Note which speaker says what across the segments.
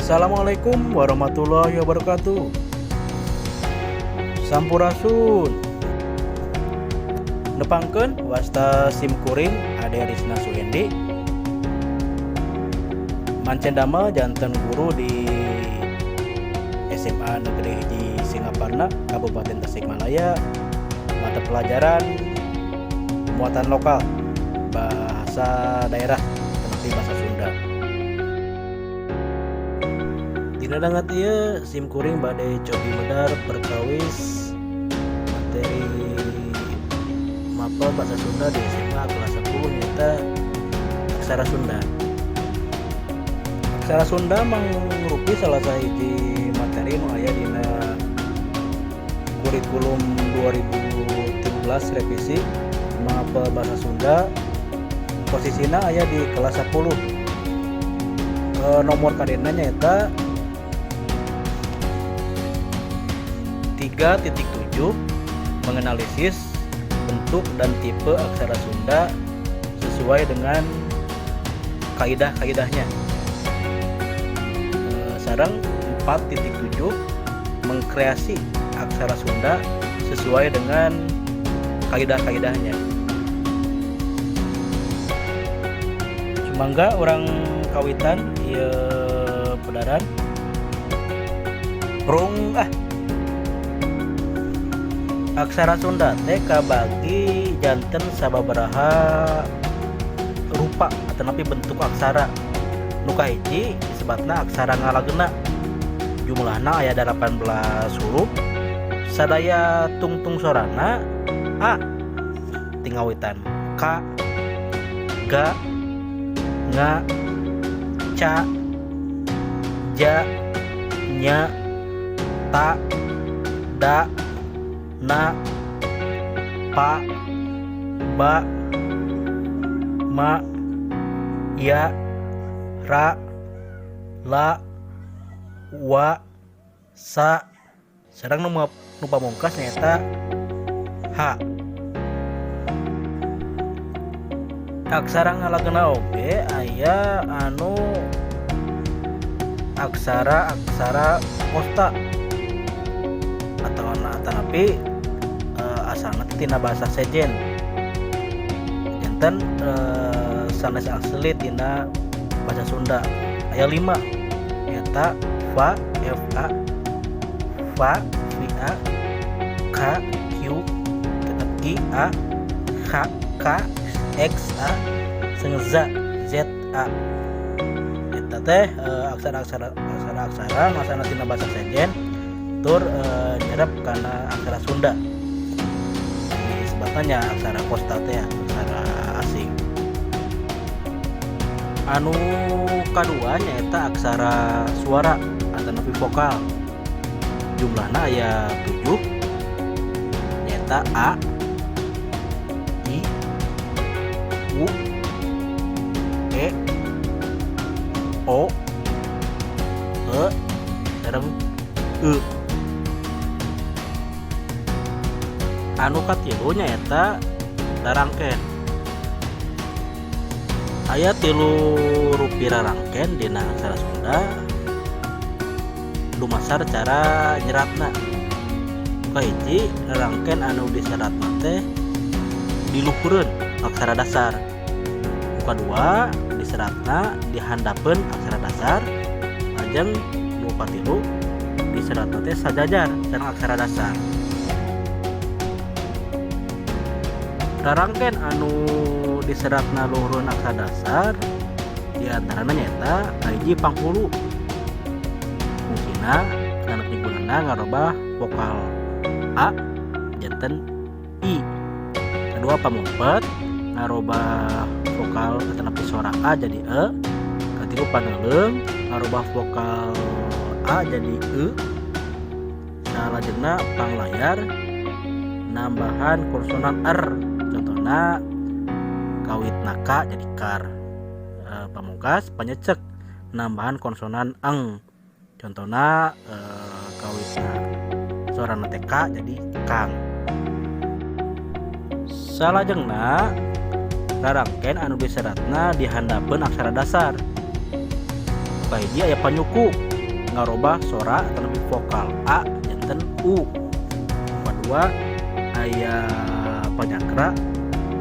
Speaker 1: Assalamualaikum warahmatullahi wabarakatuh. Sampurasun. Nepangkeun, wasta sim kuring Ade Risna Suhendi. Mancen damel janten guru di SMA Negeri 1 Singaparna, Kabupaten Tasikmalaya, mata pelajaran muatan lokal bahasa daerah, tetapi bahasa Sunda. Dina danget ieu sim kuring bade cobi medar perkawis materi mapel bahasa Sunda di SMA kelas 10, nyaeta aksara Sunda. Aksara Sunda mangrupi salah sahiji materi nu aya dina kurikulum 2017 revisi mapel bahasa Sunda, posisina aya di kelas 10. Nomor KD-na nyaeta 3.7, menganalisis bentuk dan tipe aksara Sunda sesuai dengan kaidah-kaidahnya. Sareng 4.7, mengkreasi aksara Sunda sesuai dengan kaidah-kaidahnya. Sumangga urang kawitan ieu pedaran. Prung ah. Aksara Sunda teh kabagi janten sababaraha rupa atanapi bentuk aksara. Nu kahiji disebutna aksara ngalagena, jumlahna aya 18 huruf, sadaya tungtung sorana A, ti ngawitan K, G, Nga, Ca, Ja, Nya, Ta, Da, Na, Pa, Ba, Ma, Ya, Ra, La, Wa, Sa, sareng nu pamungkas nyaeta H. Aksara ngalagena oge aya anu aksara-aksara kosta atau atanapi asalna teh tina bahasa sejen, janten sanes asli tina bahasa Sunda. Aya 5, nyaeta fa, F A, fa, V A, K, Q, tetep Q A, H, K, X A, sareng Z, Z A. Eta teh aksara-aksara nu asalna tina bahasa sejen tur nyerep kana aksara Sunda, disebutnya aksara kosta teh, aksara asing. Anu kadua nyaeta aksara suara atanapi vokal, jumlahna aya 7, nyaeta A, I, U, E, O, E, sareng E. Anu katilu nyaeta rarangken. Aya 3 rupi rarangken dina aksara Sunda dumasar cara nyeratna. Kahiji, rarangken anu diseratna teh diluhureun aksara dasar. Nu kadua, diseratna dihandapeun aksara dasar. Lajeng nu katilu, diseratna teh sajajar sareng aksara dasar. Rarangken anu diseratna luhureun aksara dasar diantarana nyaeta kahiji, panghulu, fungsina atanapi gunana ngarobah vokal A janten I. Kedua, pamumpet, ngarobah vokal atanapi suara A jadi E. Katilu, paneuleum, ngarobah vokal A jadi E. Salajengna panglayar, nambahan konsonan R, contohna kawitna K jadi kar. Pamungkas, panyecek, nambahan konsonan eng, contohna kawitna suarana teh K jadi kang. Salajengna rarangken anu diseratna dihandapeun aksara dasar. Kahiji, aya panyuku. Ngarobah sora atau lebih vokal a janten u. Kedua aya panyakra,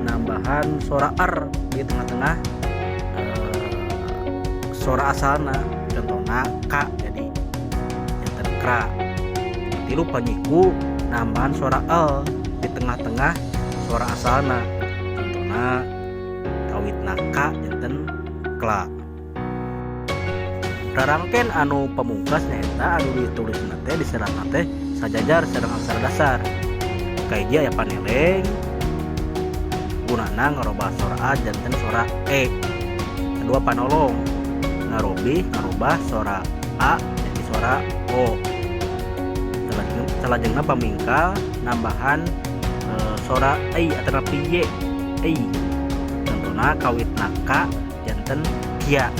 Speaker 1: nambahan sora r di tengah-tengah sora asalna. Contohna k jadi janten kra. Tilu, panyiku, nambahan sora l di tengah-tengah sora asalna. Contohna kawitna k janten kla. Rarangken anu pamungkas nyaeta anu ditulis teh diserat teh sajajar sareng aksara dasar. Kahiji aya paneleng, gunana ngarobah sora a janten sora e. Kedua, panolong, ngarobah sora a jadi sora o. Salajengna pamingkal, nambahan sora ei atau y ei. Contohna kawitna k janten kia.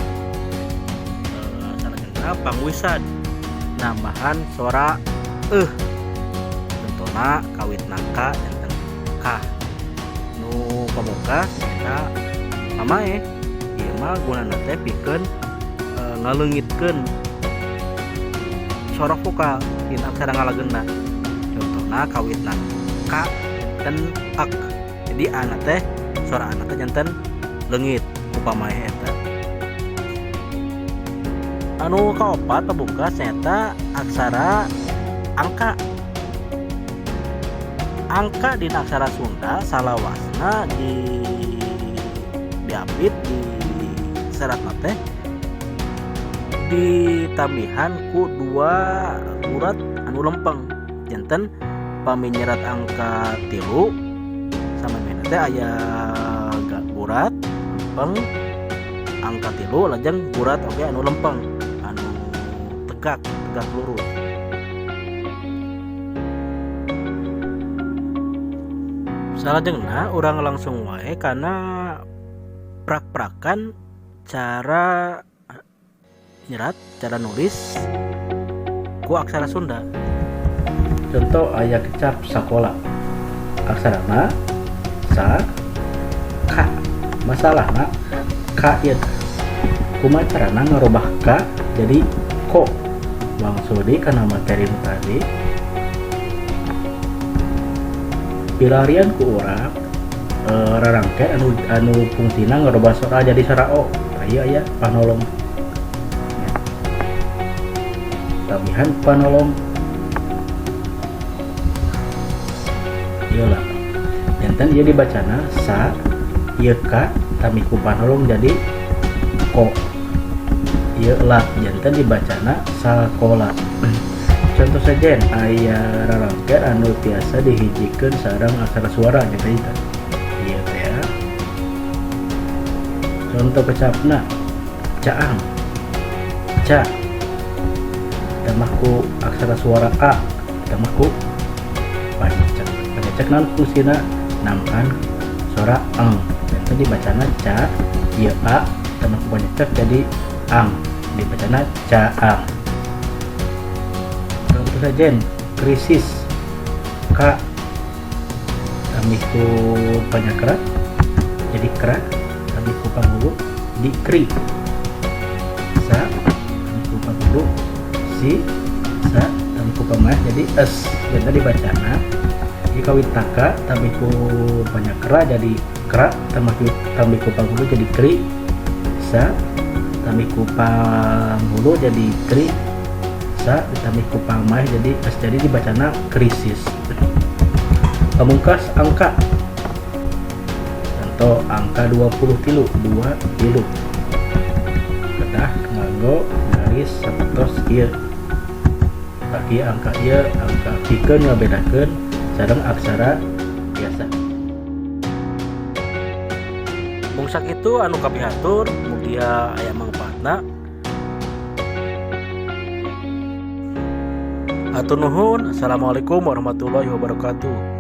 Speaker 1: Salajengna pangwisad, nambahan sora eh. Contohna kawitna k janten kah. Nu pamungkas eta pamaeh. Ieu mah gunana teh pikeun ngaleungitkeun sora vokal dina aksara ngalagena. Contohna kawitna k janten ak. Jadi ana teh sora ana teh janten leungit ku pamaeh eta. Anu kaopat, pamungkas, nyaeta aksara angka. Angka dina aksara Sunda salawasna di diapit di seratna teh ditambihan ku dua urat anu lempeng. Janten pami nyerat angka 3 samemehna teh aya gurat lempeng angka 3, lajeng gurat oge anu lempeng anu tegak tegak lurus. Salajengna urang langsung wae kana prak-prakan cara nyerat, cara nulis ku aksara Sunda. Contoh aya kecap sakola, aksarana sa k. Masalahna k ieu kumaha carana ngarobah k jadi ko? Langsung deui kana materi nu tadi, pilarian ku urang rarangken anu fungsina ngarobah sora jadi sora o. Ieu aya panolong ya. Tambihan panolong ieu lah, janten ieu dibacana sa. Ieu ka tambih ku panolong jadi ko. Ieu la, janten dibacana sakola. Contoh saja aya rarangken anu tiasa dihijikeun sareng aksara suara gitu eta ieu teh ya. Contoh kecapna caang, ca tambah ku aksara suara a tambah ku panyecek. Panyecek naon fungsina? Nambahan suara eng. Janten dibacana ca. Ieu a tambah ku panyecek jadi ang, dibacana caang. Contoh saja krisis, k tambih ku panyakra jadi kra, tambih ku panghulu jadi kri. Sa tambih ku panghulu si, sa tambih ku pamaeh jadi es. Janten dibacana jadi kawit taka tambih ku panyakra jadi kra, tambih ku panghulu jadi kri. Sa tambih ku panghulu jadi kri, sa ditambih ku pamaeh jadi es, jadi dibacana krisis. Pamungkas angka. Contoh angka 23, 2 tilu, kedah nganggo garis sapertos ieu. Bagi angka ieu angka pikeun ngabedakeun sareng aksara biasa. Mung sakitu anu kapihatur, mugia aya mangfaatna. Hatur nuhun. Assalamualaikum warahmatullahi wabarakatuh.